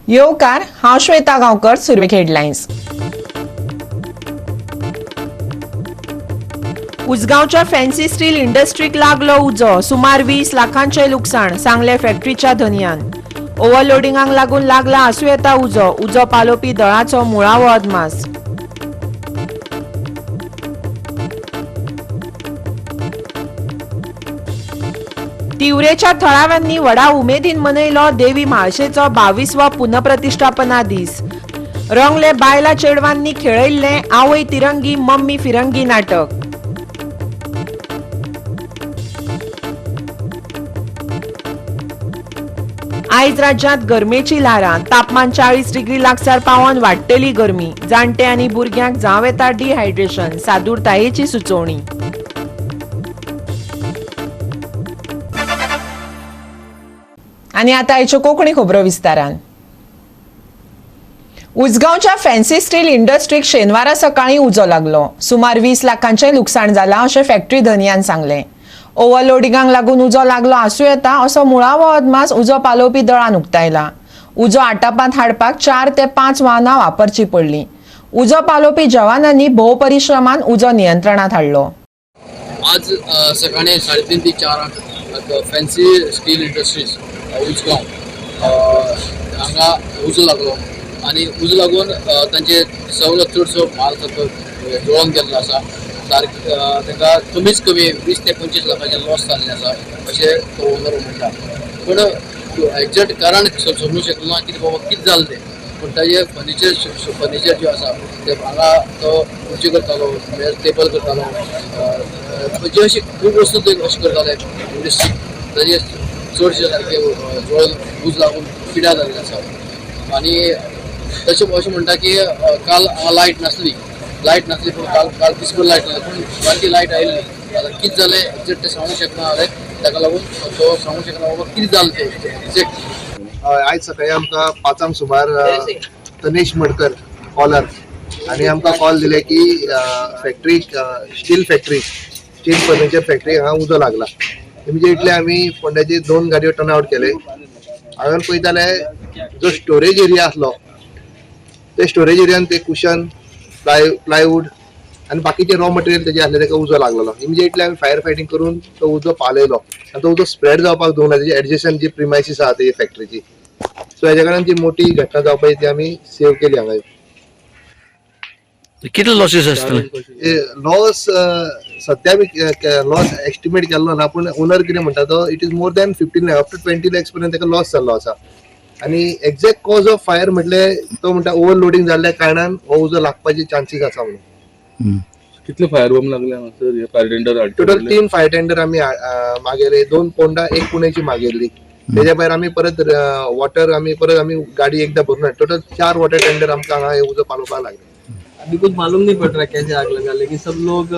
येवकार, हांव श्वेता गांवकर. सुरवेक हेडलायन्स. उजगांवच्या फॅन्सी स्टील इंडस्ट्रीक लागलो उजो, सुमार 20 लाखांचे लुकसाण, सांगले फॅक्टरीच्या धनयान. ओव्हरलोडिंगाक लागून लागला आसूं येता उजो, उजो पालोवपी दळाचो मुळावो अदमास. तिवरेच्या थळाव्यांनी व्हडा उमेदीन मनयलो देवी म्हाळशेचो 22वो पुनप्रतिष्ठापना दीस. रंगले बायला चेडवांनी खेळयल्लें आवय तिरंगी मम्मी फिरंगी नाटक. आयज राज्यांत गरमेची ल्हारां, तापमान 40 डिग्री लागसार पावन वाडटली गरमी. जाणटे आनी भुरग्यांक जावं येता डिहायड्रेशन, सादूरतायेची सुचोवणी. आनी आतां आयच्यो कोंकणी खबरो विस्तारान. उजगांवच्या फॅन्सी स्टील इंडस्ट्रीक शेनवारा सकाळीं उजो लागलो. सुमार 20 लाखांचें लुकसाण जालां अशें फॅक्टरी धनयान सांगलें. ओव्हरलोडिंगाक लागून उजो लागलो आसूं येता असो मुळावो अदमास उजो पालोवपी दळान उक्तायला. उजो आटापांत हाडपाक 4 ते 5 वाहनां वापरची पडलीं. उजो पालोवपी जवानांनी भोव परिश्रमान उजो नियंत्रणात हाडलो. आज सकाळी 3:30 ते 4 फॅन्सी स्टील इंडस्ट्रीज उजगांव हांगा उजो लागलो आनी उजो लागून तांचे सगळो चडसो माल सारको जळोवन गेल्लो आसा. सारकें तांकां कमीच कमी 20 ते 25 लाखांचे लॉस जाल्लें आसा अशें तो ओनर म्हणटा. पूण एग्जॅक्ट कारण समजूंक शकलो ना कितें बाबा कितें जालें तें. पूण ताजे फर्निचर जें आसा तें हांगा तो खुर्ची करतालो, टेबल करतालो, म्हणजे अशी खूब वस्तू ते अशें करताले. म्हणजे ताजे चडशे सारके जळोवन उज लागून पिड्यार जाल्ले आसा. आनी तशें अशें म्हणटा की काल हांगा लायट नासली, लायट नासली पूण काल काल दीसभर लायट नासली, पूण सारकी लायट आयिल्ली. आतां कितें जालें एग्जॅक्ट तें सांगूंक शकना जालें, ताका लागून तो सांगूंक शकना बाबा कितें जालें तें एग्जॅक्ट. आयज सकाळी आमकां 5 सुमार तनेश मडकर कॉलर आनी आमकां कॉल दिले की फॅक्टरीक steel factory steel furniture factory हांगा उजो लागला. इमिजिएटली आमी फोंड्याचे 2 गाडयो टर्न आवट केले. हांवें पळयता जाल्यार जो स्टोरेज एरिया आसलो ते स्टोरेज एरियान ते कुशन प्लायवूड आनी बाकीचे रॉ मटेरियल तेजे आसले ताका उजो लागलेलो. इमिजिएटली आमी फायर फायटींग करून तो उजो पालयलो आनी तो उजो स्प्रेड जावपाक दिवंक ना. तेजी एडजसन जी प्रिमायसीस आहा तेजी फॅक्टरीची, सो हेज्या कारणान जी मोठी घटना जावपाची ती आमी सेव केली हांगा. कितले लॉसीस आसतले? लॉस सद्या आमी लॉस एस्टिमेट केल्लो ना, पूण ओनर कितें म्हणटा तो it is more than 15 lakh up to 20 lakhs पर्यंत ताका लॉस जाल्लो आसा. आनी एग्जॅक्ट कॉज ऑफ फायर म्हटलें तो म्हणटा ओवरलोडींग जाल्ल्या कारणान हो उजो लागपाचे चान्सीस आसा म्हणून. कितले फायर बॉम्ब लागले हांगासर? हे फायर टेंडर हाडचे टोटल पडले? 3 फायर टेंडर आमी मागयले, 2 पोंडा 1 पुण्याची मागयल्ली. तेज्या भायर आमी परत वॉटर आमी परत आमी गाडी एकदा भरून टोटल 4 वॉटर टेंडर आमकां हांगा हे उजो पालोवपाक लागले. अभी कुछ मालूम नहीं पड़ रहा कैसे आग लगा, लेकिन सब लोग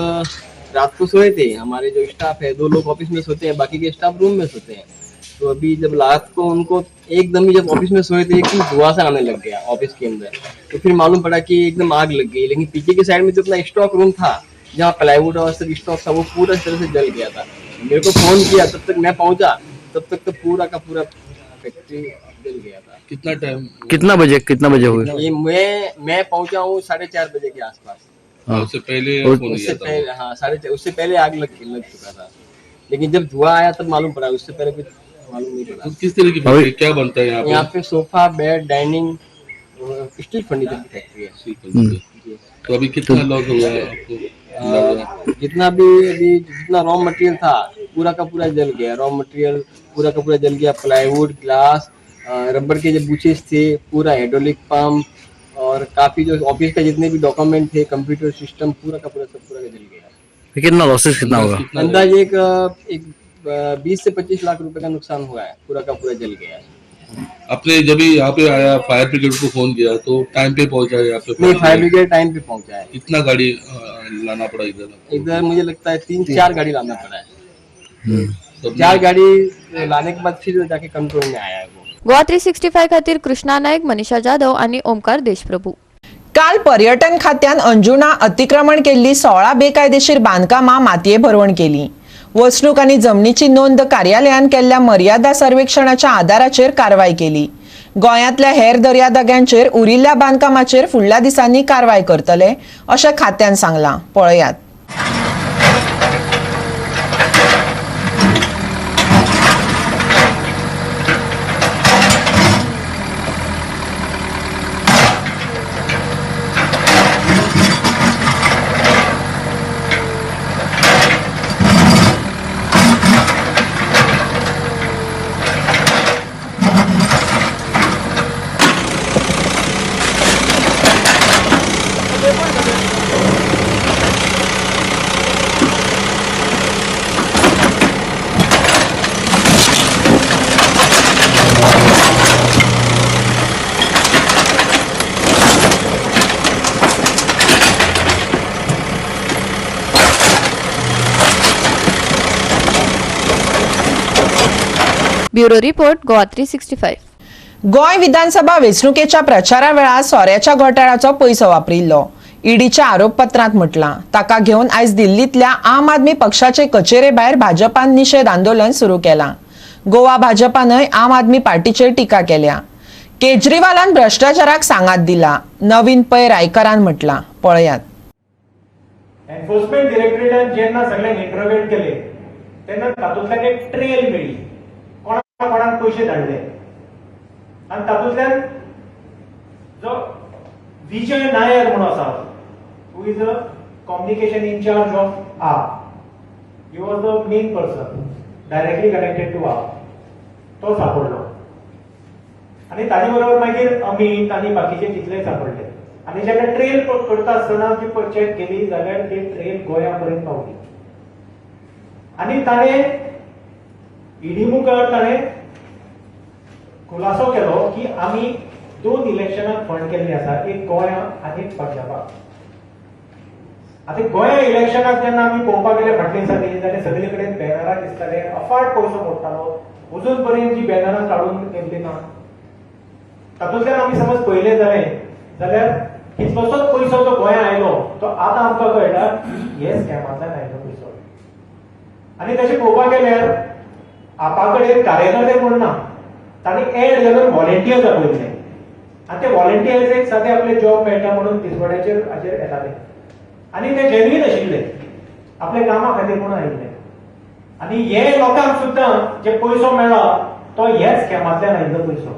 रात को सोए थे. हमारे जो स्टाफ है 2 लोग ऑफिस में सोते हैं, बाकी के स्टाफ रूम में सोते हैं. तो अभी जब रात को उनको एकदम ही जब ऑफिस में सोए थे एकदम धुआं सा आने लग गया ऑफिस के अंदर, तो फिर मालूम पड़ा कि एकदम आग लग गई. लेकिन पीछे की साइड में जो अपना स्टॉक रूम था जहाँ प्लाईवुड और सब स्टॉक था वो पूरा तरह से जल गया था. मेरे को फोन किया, तब तक मैं पहुंचा तब तक तो पूरा का पूरा फैक्ट्री जल गया था. कितना टाइम? कितना बजे हुए? ये मैं पहुंचा हूँ 4:30 बजे के आसपास. हाँ। उससे पहले फोन उससे किया था? पहले, हाँ, 4:30 उससे पहले आग लग चुका था. लेकिन जब धुआं आया तब मालूम पड़ा, उससे पहले कुछ मालूम नहीं पड़ा. तो किस तरह की फैक्ट्री, क्या बनता है यहाँ पे? यहाँ pay sofa bed dining steel furniture की फैक्ट्री है. जी. तो अभी कितना लॉस हुआ है आपको? जितना भी अभी जितना रॉ मटेरियल था पूरा का पूरा जल गया. रॉ मटेरियल पूरा का पूरा जल Gaya. Plywood, glass, rubber K जो बुचेस थे, पूरा हाइड्रोलिक पंप और काफी जो ऑफिस का जितने भी डॉक्यूमेंट थे, कंप्यूटर सिस्टम, पूरा का पूरा सब पूरा जल गया. कितना लॉसेस कितना होगा? अंदाज एक एक 20 से 25 लाख रुपए का नुकसान हुआ है. पूरा का पूरा जल गया है. आपने जब भी यहाँ पे आया फायर ब्रिगेड को फोन किया तो टाइम पे पहुंचा यहाँ पे? नहीं, फायर ब्रिगेड टाइम पे पहुंचा है. कितना गाड़ी लाना पड़ा इधर? इधर मुझे लगता है 3-4 गाड़ी लाना पड़ा है. सब 4 गाड़ी लाने के बाद फिर जाके कंट्रोल में आया है वो. गोवा 365 खातीर कृष्णा नाईक, मनीषा जाधव आणि ओमकार देशप्रभू. काल पर्यटन खात्यान अंजुणा अतिक्रमण केल्ली 16 बेकायदेशीर बांदकामां मातये भरवण केली. वसणूक आनी जमनीची नोंद कार्यालयान केल्ल्या मर्यादा सर्वेक्षणाच्या आदाराचेर कारवाय केली. गोंयांतल्या हेर दर्यादेगांचेर उरिल्ल्या बांदकामाचेर फुडल्या दिसांनी कारवाय करतले अशें खात्यान सांगलां. पळयात. Bureau report, Goa 365. Goa विधानसभा वेंचणुकेच्या प्रचारा वेळार सोऱ्याच्या घोटाळ्याचो पयसो वापरिल्लो ईडीच्या आरोपपत्रांत म्हटलां. ताका घेवन आयज दिल्लींतल्या आम आदमी पक्षाचे कचेरे भायर भाजपान निशेध आंदोलन सुरू केलां. गोवा भाजपानय आम आदमी पार्टीचेर टिका केल्या. केजरीवालान भ्रश्टाचाराक सांगात दिला, नवीन पै रायकरान म्हटलां. पळयात. एन्फोर्समेंट डिरेक्टरेटान जेन्ना सगळ्यांक इंटरोगेट केले तेन्ना तातूंतल्यान एक ट्रेल मेळ्ळी, कोणा कोणाक पयशे धाडले आनी तातूंतल्यान जो विजय नायर म्हणून आसा, who is a communication incharge of AAP, he was the main person directly connected to AAP, तो सापडलो आनी ताजे बरोबर मागीर अमीत आनी बाकीचे कितले सापडले. आनी जेन्ना ट्रेल करता आसतना ती चॅक केली जाल्यार ती ट्रेल गोंया पर्यंत पावली आनी ताणें ईडी मुखार ताणें खुलासो केलो की आमी 2 इलेक्शनाक फंड केल्ली आसा, एक गोंया आनी एक पंजाबाक. आतां गोंया इलेक्शनाक जेन्ना आमी पळोवपाक गेले फाटल्या दिसांनी जाल्यार सगळे कडेन बॅनरां दिसताले, अफाट पयसो मोडटालो, अजून पर्यंत जी बॅनरां काडून केल्ली ना. तातूंतल्यान आमी समज पळयलें जालें जाल्यार कितलोसोच पयसो जो गोंया आयलो तो आतां आमकां कळटा की हे स्कॅमांतल्यान आयलो पयसो. आनी तशें पळोवपाक गेल्यार आपा कडेन कार्यकर्ते कोण ना, तांणी एड घालून व्हॉलेंटियर्स आपयल्ले आनी ते व्हॉलेंटियर्स एक सादे आपले जॉब मेळटा म्हणून दिसवड्याचेर हाजेर येताले आनी ते जेन्युइन आशिल्ले, आपल्या कामा खातीर म्हणून आयिल्ले. आनी हे लोकांक सुद्दां जे पयसो मेळ्ळा तो ह्या स्कॅमांतल्यान आयिल्लो पयसो.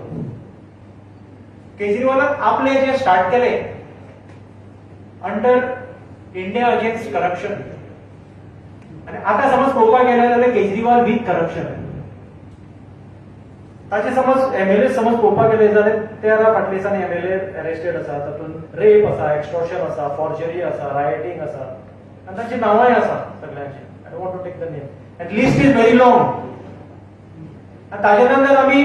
केजरीवालान आपले जे स्टार्ट केले अंडर इंडिया अगेन्स्ट करप्शन, आनी आतां समज पळोवपाक गेले जाल्यार केजरीवाल विथ करप्शन, ताचे समज एमएलए समज पळोवपाक गेले जाल्यार 13 फाटल्या दिसांनी एमएलए अरेस्टेड आसा, तातूंत रेप आसा, एक्स्टॉर्शन आसा, फॉर्जरी आसा, रायटिंग आसा आनी तांची नांवांय आसा सगळ्यांची. I don't want to take the name, at least is very long. आनी ताजे नंतर आमी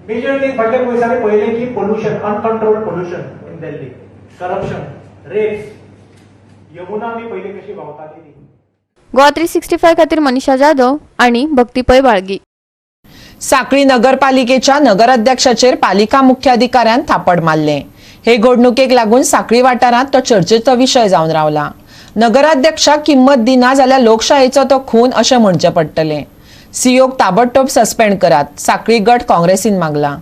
मेजर थिंग फाटल्या पयसांनी पळयलें की pollution, uncontrolled pollution in Delhi, corruption, rapes, Yamuna आमी पयली कशी व्हांवताली ती. गोवा 365 खातीर मनीषा जाधव आणि भक्ती पै बाळगी. साखळी नगरपालिकेच्या नगराध्यक्षाचेर पालिका मुख्याधिकाऱ्यान थापड मारले. हे घडणुकेक लागून साखळी वाठारांत तो चर्चेचो विशय जावन रावला. नगराध्यक्षाक किंमत दिना जाल्यार लोकशायेचो तो खून अशें म्हणचें पडटलें. सीओक ताबडतोब सस्पेंड करात, साखळी गट काँग्रेसीन मागला.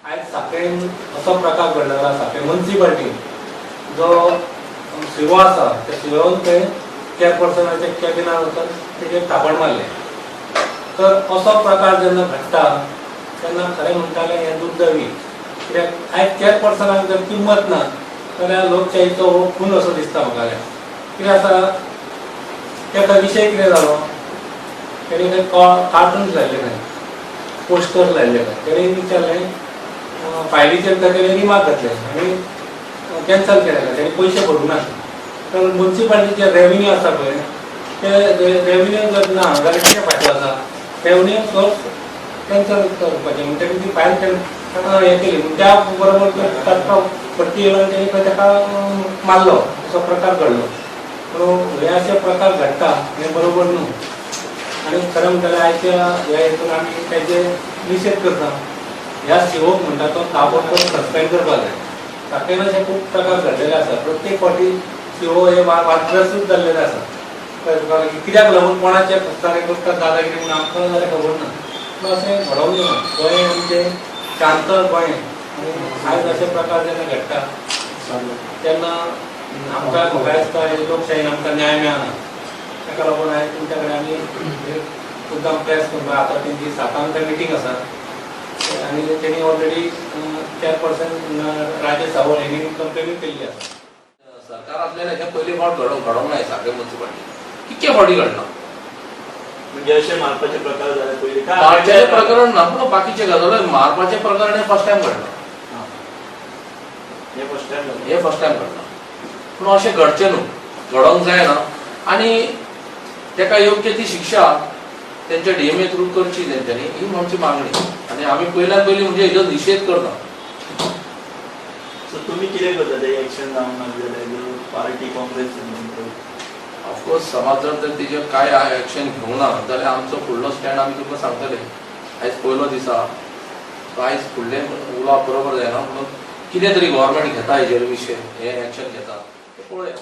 आयज साखळेन असो प्रकार घडलेलो आसा, साखळे मुन्सिपाल्टी जो सीओ आसा त्या सीओन थंय चेअरपर्सनाच्या कॅबिनान वचून तेजेर थापड मारलें. तर असो प्रकार जेन्ना घडटा तेन्ना खरें म्हणटालें हें दुर्दैवी, कित्याक आयज चेअरपर्सनाक जर किंमत ना जाल्यार लोकशाहीचो हो खून असो दिसता म्हाका. कितें आसा तेका विशय कितें जालो, तेणी खंय कार्टून्स लायल्ले खंय, पोस्टर लायल्ले खंय, तेणी विचारलें फायलीचेर तेणी रिमार्क घातले आनी कॅन्सल केले, तेणी पयशे भरूंक ना. तर मुन्सिपाल्टीचे रेवेन्यू आसा पळय ते रेवेन्यू जर ना जाल्यार कितें फायदो आसा, रेवेन्यू सोर्स कॅन्सल करपाचें. म्हणटकीर ती फायल ताका हें केली, त्या बरोबर ताका भरती येयलो आनी तेणी खंय ताका मारलो, असो प्रकार घडलो. पूण हे अशे प्रकार घडटा हें बरोबर न्हू आनी खरें म्हणटाल्यार आयच्या ह्या हितून आमी तेजे निशेध करता. ह्या सीओक म्हणटा तो ताबडतोब सस्पेंड करपाक जाय. साखळेन अशे खूब प्रकार घडलेले आसा, प्रत्येक फावटी सीओ हे वादग्रस्तूच जाल्लेले आसा. कित्याक लागून कोणाचे प्रस्तारे करतात दादागिरी म्हणून आमकां जाल्यार खबर ना, पूण अशें घडोवंक ना. गोंय आमचें शांत गोंय आनी आयज अशे प्रकार जेन्ना घडटा तेन्ना आमकां म्हाका दिसता हे लोकशायेन आमकां न्याय मेळना. ताका लागून आयज तुमच्या कडेन आमी मुद्दाम प्रेस करपाक आतां तेंची 7 मिटींग आसा आनी तेणी ऑलरेडी चेअरपर्सन राजेश सावळ हेणी कंप्लेनूय केल्ली आसा. सरकार आपल्याला हे पयले फावट घडोवंक ना साखळे मुन्सिपालिटी कितके फावटी घडना म्हणजे अशे मारपाचे प्रकार जाले पयलीं? मारपाचें प्रकरण ना, पूण बाकीचे गजाली मारपाचें प्रकरण हें फर्स्ट टायम घडलां. हें फर्स्ट टायम जालें, हें फर्स्ट टायम घडलां. पूण अशें घडचें न्हू, घडोवंक जायना आनी ताका योग्य ती शिक्षा तेंच्या डीएमए थ्रू करची तेंच्यांनी, ही आमची मागणी. आनी आमी पयल्यान पयलीं म्हणजे हेजो निशेध करता. सो तुमी कितें करता ते एक्शन जावंक ना जाल्यार पार्टी काँग्रेस? ऑफकोर्स समाज जर तेजेर कांय एक्शन घेवना जाल्यार आमचो फुडलो स्टँड आमी तुमकां सांगतले. आयज पयलो दीस आहा, सो आयज फुडलें उलोवप बरोबर जायना, म्हणून कितें तरी गव्हर्मेंट घेता हेजेर विशय, हें एक्शन घेता तें पळोवया.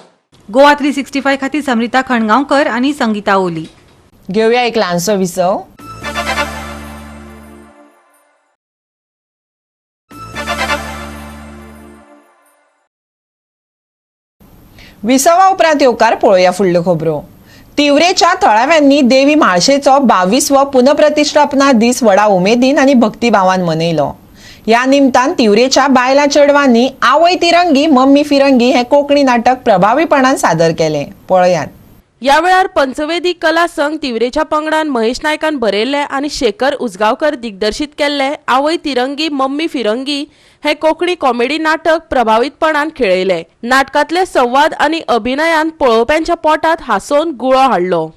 गोवा 365 खातीर समृता खणगांवकर आनी संगीता ओली. घेवया एक ल्हानसो विसव. विसवा उपरांत येवकार पळोवया फुडल्यो खबरो. तिवरेच्या थळाव्यांनी देवी म्हाळशेचो 22वो पुनप्रतिष्ठापना दीस व्हडा उमेदीन आनी भक्तिभावान मनयलो. ह्या निमतान तिवरेच्या बायलां चेडवांनी आवय तिरंगी मम्मी फिरंगी हे कोंकणी नाटक प्रभावीपणान सादर केलें. पळयात. ह्या वेळार पंचवेदी कला संघ तिवरेच्या पंगडान महेश नायकान बरयल्ले आनी शेखर उजगांवकर दिग्दर्शीत केल्ले आवय तिरंगी मम्मी फिरंगी हे कोंकणी कॉमेडी नाटक प्रभावीतपणान खेळयले. नाटकांतले संवाद आनी अभिनयान पळोवप्यांच्या पोटात हांसोवन गुळो हाडलो.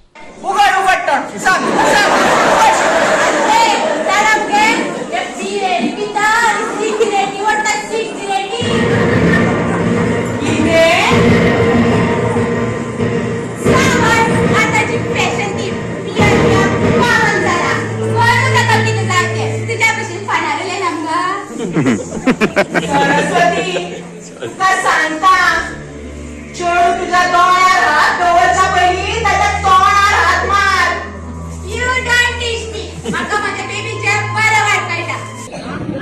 सरस्वती तुका सांगता, चेडूं तुज्या दोळ्यार हात दवरच्या पयलीं ताच्या तोंडार हात मार. You don't teach me. म्हाका म्हज्या बेबीचें बरें वायट कळटा.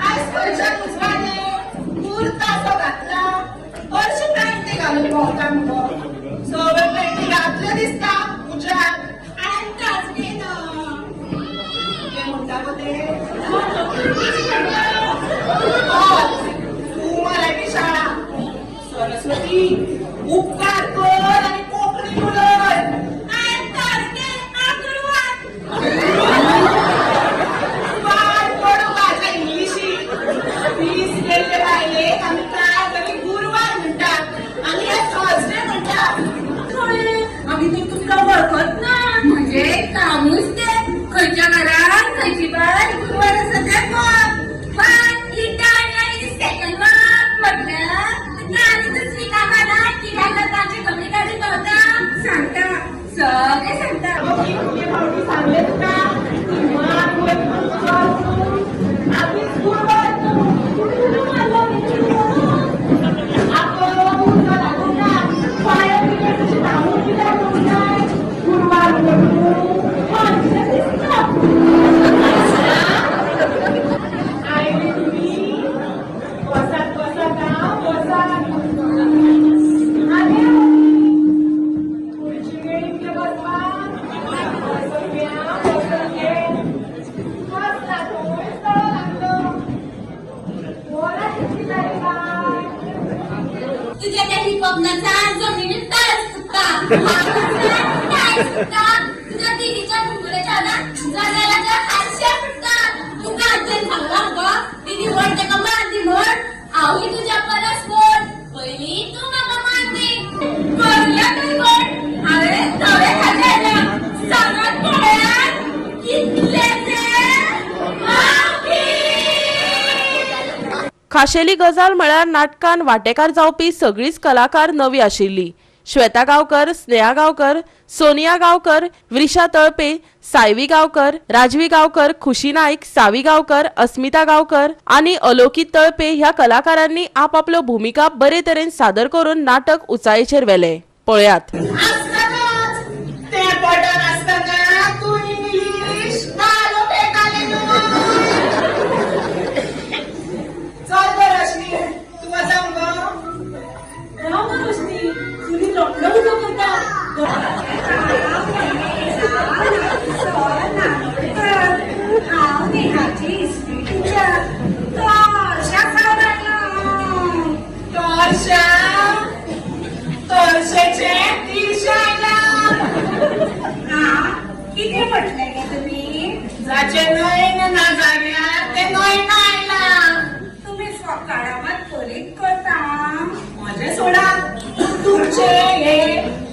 आयज खंयच्या कुजवाने कुर्ता असो घातला, हरशीं पॅन्टी घालून भोंवता मुगो, सगळे पॅन्टी घातल्यो दिसता उज्याक. कितें म्हणटा गो तें? तूं मराठी शाळा. सरस्वती उपकार कर आनी कोंकणी उलय. वाट पडूं म्हाज्या इंग्लिशी. फीस गेल्ले बायलेक आमी काय तरी गुरवार म्हणटात आनी हे थर्सडे म्हणटात. आमी तर तुमकां वळखत ना. म्हणजे कामूच तें, खंयच्या घरान खंयची बायल गुरवार आसा तें पळोवप. सांगले तुका तुझ्या त्या हिपहॉपनाचा जमिनीत तास सुटता, तुझ्या दिदीच्या घुंगुराच्या ना जनेलाच्या हारशे फुटता. तुका आजयेन सांगला मुगो दिदी व्हड ताका मान दी म्हण, हांवूय तुज्या परस व्हड, पयलीं तूं म्हाका मान दी. करुया तूं व्हड, हांवें धवे खाले सांगात पळयात कितले ते. खाशेली गजाल म्हळ्यार नाटकान वांटेकार जावपी सगळीच कलाकार नवी आशिल्ली. श्वेता गांवकर, स्नेहा गांवकर, सोनिया गांवकर, वृषा तळपे, सायवी गांवकर, राजवी गांवकर, खुशी नाईक, सावी गांवकर, अस्मिता गांवकर आनी अलोकी तळपे ह्या कलाकारांनी आपापल्यो भुमिका बरे तरेन सादर करून नाटक उंचायेचेर व्हेलें. पळयात. कितें म्हटलें गे तुमी? जाचें नयन ना जाग्यार तें नयना आयलां. तुमी फकाणां मात खरीच करता. म्हजें सोडा, तुमचें हें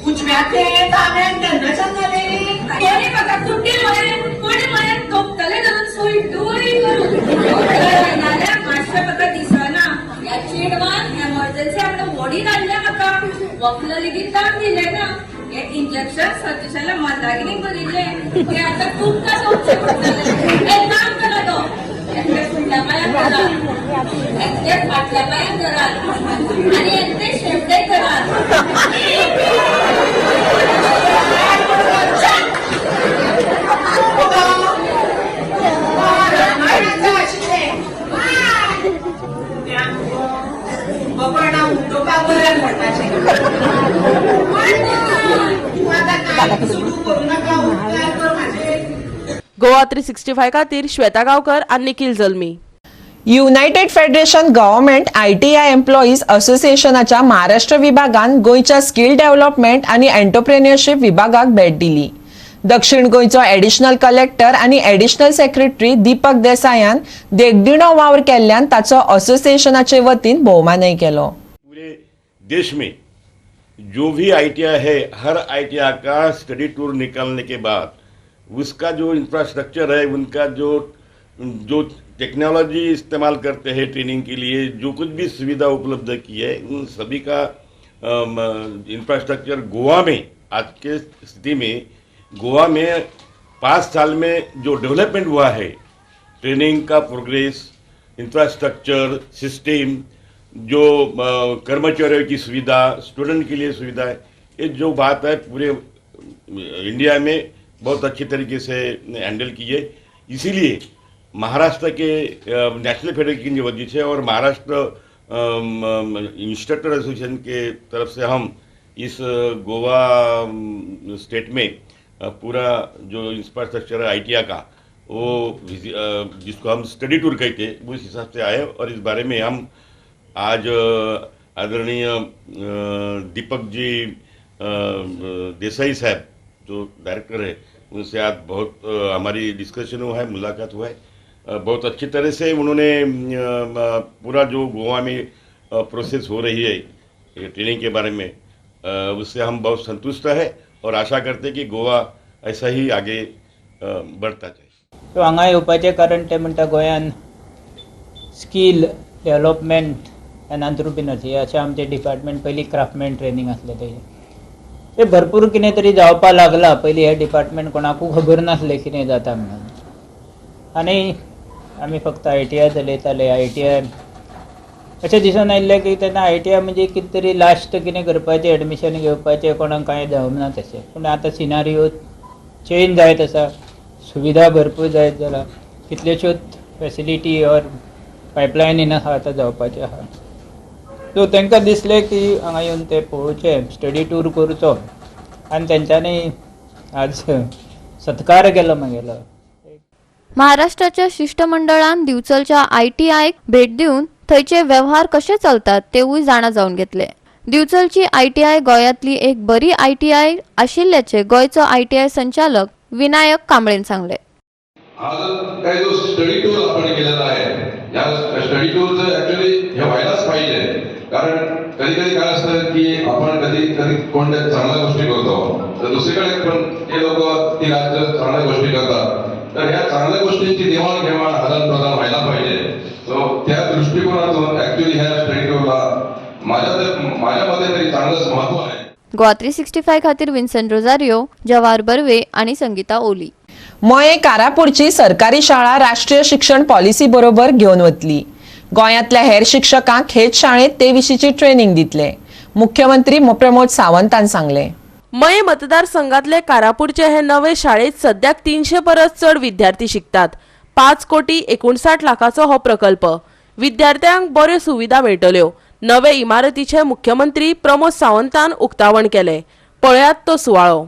उजव्याचें दाव्यान केन्नाच्यान जालें? कोणी म्हाका कुड्डे म्हळें, कोणी म्हळें तोपतलें धरून सूय दुरी करून. नाजाल्यार मातशें म्हाका दिसना. ह्या चेडवान एमर्जन्सी आपणें वडीन हाडलें म्हाका. वखद लेगीत काम दिलें ना. हें इंजेक्शन सतीशाल्या मंदागिनीक भरिल्लें तें आतां तुमकां सोदचें पडटलें. हें काम करा तो एकटें फुडल्या पांयाक धरात, एकटें फाटल्या पांयाक धरात आनी एकटें शेंपडेक धरात. गोवा 365 खातीर श्वेता गांवकर आनी Nikhil Jalmi. United federation government ITI employees असोसिएशनाच्या Maharashtra विभागान गोंयच्या स्किल डेव्हलपमेंट आनी एंटरप्रेन्योरशीप विभागाक भेट दिली. दक्षिण गोंयचो एडिशनल कलेक्टर आनी एडिशनल सेक्रेटरी दीपक देसायान देखदिणो वावर केल्ल्यान ताचो असोसिएशनाचे वतीन भोवमानय केलो. पूरे देश में जो भी आईटीआई है, हर आईटीआई का स्टडी टूर निकालने के बाद उसका जो इंफ्रास्ट्रक्चर है, उनका जो जो टेक्नोलॉजी इस्तेमाल करते हैं ट्रेनिंग के लिए, जो कुछ भी सुविधा उपलब्ध की है, उन सभी का इंफ्रास्ट्रक्चर गोवा में आज के स्थिति में गोवा में 5 साल में जो डेवलपमेंट हुआ है, ट्रेनिंग का प्रोग्रेस, इंफ्रास्ट्रक्चर सिस्टम, जो कर्मचारियों की सुविधा, स्टूडेंट के लिए सुविधा है, ये जो बात है पूरे इंडिया में बहुत अच्छी तरीके से हैंडल की है। इसीलिए महाराष्ट्र के नेशनल फेडरेशन की वजह से और महाराष्ट्र इंस्ट्रक्टर एसोसिएशन के तरफ से हम इस गोवा स्टेट में पूरा जो इंफ्रास्ट्रक्चर है आईटीआई का, वो जिसको हम स्टडी टूर कहते हैं, उस हिसाब से आए और इस बारे में हम आज आदरणीय दीपक जी देसाई साहब जो डायरेक्टर है, उनसे आज बहुत हमारी डिस्कशन हुआ है, मुलाकात हुआ है। बहुत अच्छी तरह से उन्होंने पूरा जो गोवा में प्रोसेस हो रही है ट्रेनिंग के बारे में, उससे हम बहुत संतुष्ट है और आशा करते हैं कि गोवा ऐसा ही आगे बढ़ता जाए। सो हांगा येवपाचें कारण ते म्हणटा गोंयान स्कील डेव्हलपमेंट एंड एंटरप्रिनरशीप अशें आमचें डिपार्टमेंट पयलीं क्राफ्टमॅन ट्रेनींग आसलें तेजें, ते भरपूर कितें तरी जावपाक लागलां. पयलीं हें डिपार्टमेंट कोणाकूय खबर नासलें कितें जाता म्हणून, आनी आमी फक्त आयटीआय चलयताले. आयटीआय अशें दिसून आयिल्लें की तेन्ना आयटीआय म्हणजे कितें तरी लास्ट कितें करपाचें, एडमिशन घेवपाचें, कोणाक कांय जावंक ना तशें. पूण आतां सिनारियो चेंज जायत आसा, सुविधा भरपूर जायत जाला, कितल्योश्योच फेसिलिटी ऑर पायपलायनीन आसा आतां जावपाचें आसा. सो तांकां दिसलें की हांगा येवन ते पळोवचें, स्टडी टूर करचो, आनी तेंच्यांनी आज सत्कार केलो मागेलो. महाराष्ट्राच्या शिष्टमंडळान दिवचलच्या आयटीआयक भेट दिवन थंयचे व्यवहार कशे चलतात तेवूय जाणा जावन घेतले. दिवचलची आयटीआय गोंयांतली एक बरी आयटीआय आशिल्ल्याचे गोंयचो आयटीआय संचालक विनायक कांबळेन सांगले. आज काही जो स्टडी टूर आपण केलेला आहे, या स्टडी टूरचं ऍक्च्युअली हे व्हायलाच पाहिजे. कारण कधी कधी काय असतं की आपण कधी कधी कोणत्या चांगल्या गोष्टी करतो तर दुसरीकडे पण ते लोक ती राज्य चांगल्या गोष्टी करतात, तर ह्या चांगल्या गोष्टींची देवाणघेवाण आदान प्रदान व्हायला पाहिजे. सो त्या दृष्टिकोनातून ऍक्च्युअली ह्या स्टडी टूरला माझ्या मते तरी चांगलंच महत्व आहे. गोवा 365 खातीर विन्सन रोजारियो, जवाहर बर्वे आणि संगीता ओली. मये कारापूरची सरकारी शाळा राष्ट्रीय शिक्षण पॉलिसी बरोबर घेवन वतली. गोंयांतल्या हेर शिक्षकांक हेच शाळेंत ते विशींची ट्रेनिंग दितले, मुख्यमंत्री प्रमोद सावंतान सांगले. मये मतदारसंघातले कारापूरचे हे नवे शाळेत सद्याक 300 परस चड विद्यार्थी शिकतात. 5,59 लाखाचो हो प्रकल्प. विद्यार्थ्यांक बऱ्यो सुविधा मेळटल्यो. नवे इमारतीचे मुख्यमंत्री प्रमोद सावंतान उक्तावण केले. पळयात तो सुवाळो.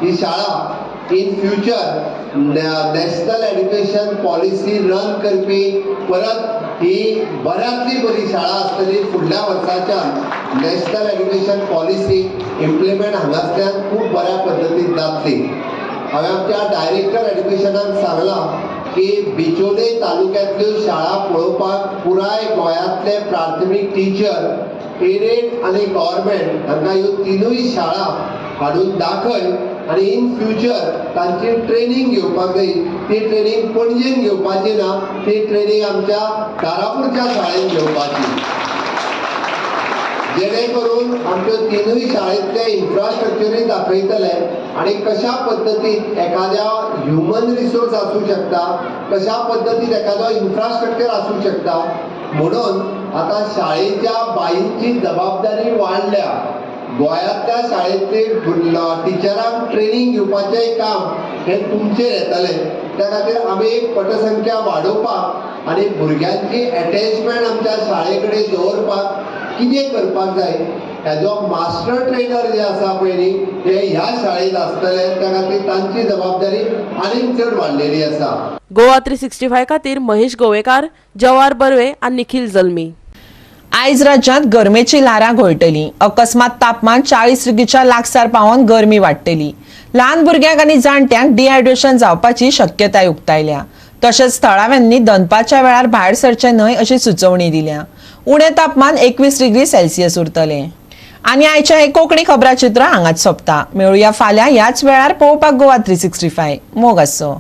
ही शाळा in future national education policy run करपी परत ही बऱ्यांतली बरी शाळा आसतली. फुडल्या वर्साच्यान नॅशनल एज्युकेशन पॉलिसी इम्प्लिमेंट हांगासल्यान खूब बऱ्या पद्दतीन जातली. हांवें आमच्या डायरेक्टर एज्युकेशनाक सांगलां की बिचोले तालुक्यांतल्यो शाळा पळोवपाक पुराय गोंयांतले प्राथमीक टिचर, एडेड आनी गव्हर्मेंट हांकां ह्यो तिनूय शाळा हाडून दाखय आनी इन फ्युचर तांची ट्रेनींग घेवपाक जाय. ती ट्रेनींग पणजेन घेवपाची ना, ती ट्रेनींग आमच्या कारापूरच्या शाळेन घेवपाची, जेणे करून आमच्यो तिनूय शाळेंतले इन्फ्रास्ट्रक्चरूय दाखयतले आनी कशा पद्दतीन एखाद्या ह्युमन रिसोर्स आसूं शकता, कशा पद्दतीन एखादो इन्फ्रास्ट्रक्चर आसूं शकता. म्हणून आतां शाळेच्या बाईंची जबाबदारी वाडल्या. गोंयांतल्या शाळेंतले टिचरांक ट्रेनींग घेवपाचें काम हें तुमचेर येतलें. त्या खातीर आमी एक पटसंख्या वाडोवपाक आनी भुरग्यांची एटॅचमेंट आमच्या शाळे कडेन दवरपाक कितें करपाक जाय, हेजो मास्टर ट्रेनर जे आसा पळय न्ही, ते ह्या शाळेंत आसतले. त्या खातीर तांची जबाबदारी आनीक चड वाडलेली आसा. गोवा 365 खातीर महेश गोवेकार, जवाहर बर्वे आनी निखिल जल्मी. आयज राज्यांत गरमेची ल्हारां घोळटली. अकस्मात तापमान 40 डिग्रीच्या लागसार पावोवन गरमी वाडटली. ल्हान भुरग्यांक आनी जाणट्यांक डिहायड्रेशन जावपाची शक्यताय उक्तायल्या. तशेंच थळाव्यांनी दनपारच्या वेळार भायर सरचें न्हय अशी सुचोवणी दिल्या. उणें तापमान 21 डिग्री सेल्सियस उरतलें. आनी आयचें हें कोंकणी खबराचित्र हांगाच सोंपता. मेळुया फाल्यां ह्याच वेळार पळोवपाक गोवा 365. मोग आसचो.